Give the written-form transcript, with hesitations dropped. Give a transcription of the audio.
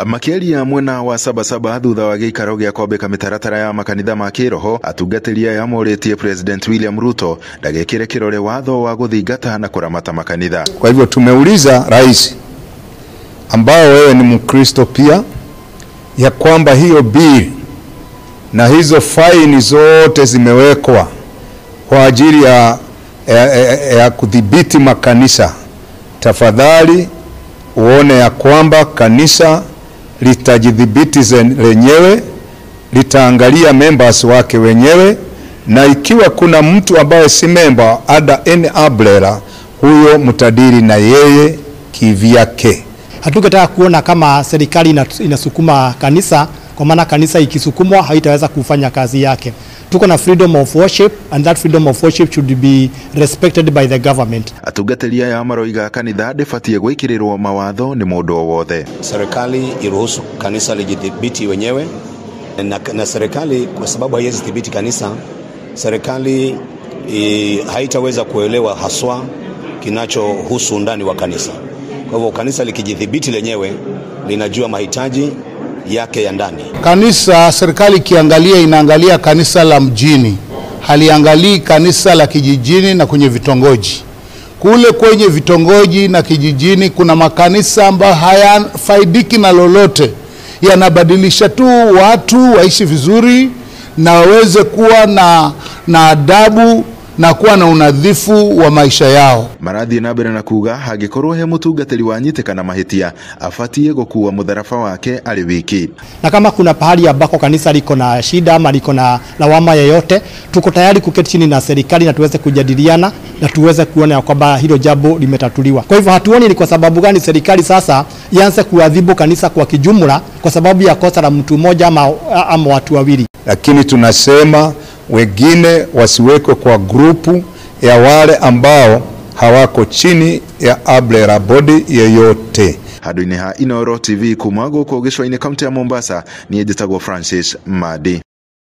Makĩaria mwena wa Sabasaba thutha wa gĩikaro gĩa kwambĩka mĩtaratara ya makanitha ma kĩroho, atungatĩri aya morĩtie President William Ruto ndagekĩre kĩrore watho wa gũthingata na kũramata makanitha. Kwa hivyo tumeuliza rais, ambao wewe ni Mkristo pia, ya kwamba hiyo bill na hizo faini zote zimewekwa kwa ajili ya kudhibiti makanisa, tafadhali uone ya kwamba kanisa litajidhibiti lenyewe, litaangalia members wake wenyewe, na ikiwa kuna mtu ambaye si member ada any umbrella, huyo mtadili na yeye kivyake. Hatungetaka kuona kama serikali inasukuma kanisa, kwa maana kanisa ikisukumwa haitaweza kufanya kazi yake. Tuko na freedom of worship, and that freedom of worship should be respected by the government. Atungatĩri aya maroiga kanitha ndĩbatiĩ gwĩkĩrĩrwo mawatho nĩ mũndũ o wothe. Serikali iruhusu kanisa lijidhibiti wenyewe, na serikali kwa sababu haiwezi dhibiti kanisa, serikali haitaweza kuelewa haswa kinachohusu undani wa kanisa. Kwa hivyo kanisa likijidhibiti lenyewe linajua mahitaji yake ya ndani. Kanisa, serikali ikiangalia, inaangalia kanisa la mjini, haliangalii kanisa la kijijini na kwenye vitongoji. Kule kwenye vitongoji na kijijini kuna makanisa ambayo hayafaidiki na lolote, yanabadilisha tu watu waishi vizuri na waweze kuwa na adabu na kuwa na unadhifu wa maisha yao. Marathiĩ na mbere na kuga hangĩkorwo he mũtungatĩri wanyitĩkana mahĩtia abatie gũkua mũtharaba wake arĩ wiki. Na kama kuna pahali ambako kanisa liko na shida ama liko na lawama yoyote, tuko tayari kuketi chini na serikali na tuweze kujadiliana na tuweze kuona kwamba hilo jambo limetatuliwa. Kwa hivyo hatuoni ni kwa sababu gani serikali sasa ianze kuadhibu kanisa kwa kijumla kwa sababu ya kosa la mtu mmoja ama watu wawili. Lakini tunasema wengine wasiwekwe kwa grupu ya wale ambao hawako chini ya umbrella body yeyote. Handũ-inĩ ha Inooro TV kuma gũkũ gĩcũa-inĩ kaunti ya Mombasa, niĩ njĩtagwo Francis Madi.